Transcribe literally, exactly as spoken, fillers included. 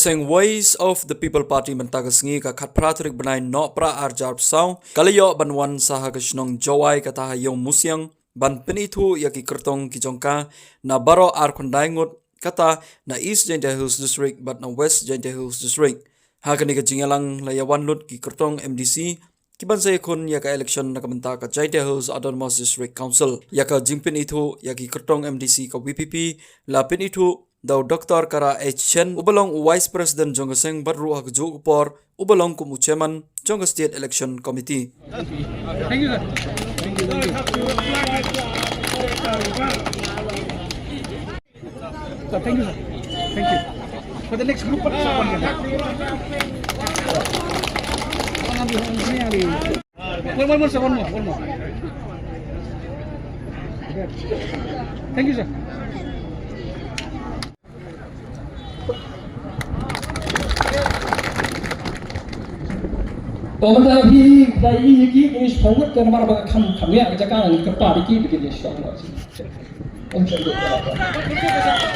Seng Voice of the People Party mynta ka sngi ka khatphra tarik bnai Nohprah arjar saw ka la ïoh ban wan sa ha ka shnong Jowai kata ha Ïew Musiang ban pynithuh ïa ki kyrtong ki jong ka na baroh ar khyndai ngut kata na East Jaintia Hills District bad na West Jaintia Hills District. Ha kane ka jingïalang la ïa wan lut ki kyrtong M D C ki ban sa ïakhun ïa ka election na ka bynta ka Jaintia Hills Autonomous District Council. Ïa ka jingpynithuh ïa ki kyrtong M D C ka V P P la pynithuh da u Doctor Kara H Chen uba long u Vice President jong ka seng bad ruh ha kajuh ka por uba long kum u Chairman jong ka State Election Committee. Thank you, sir. Thank you, thank you. Sir, thank you, sir. Thank you. For the next group, sir, one minute. One, one more, sir, one more, one more. Thank you, sir. Pynban da phi da i ki ni shpawut ka namar ba kham kham ïa ka jaka ni ka pa di ki bi ki ni shpawut.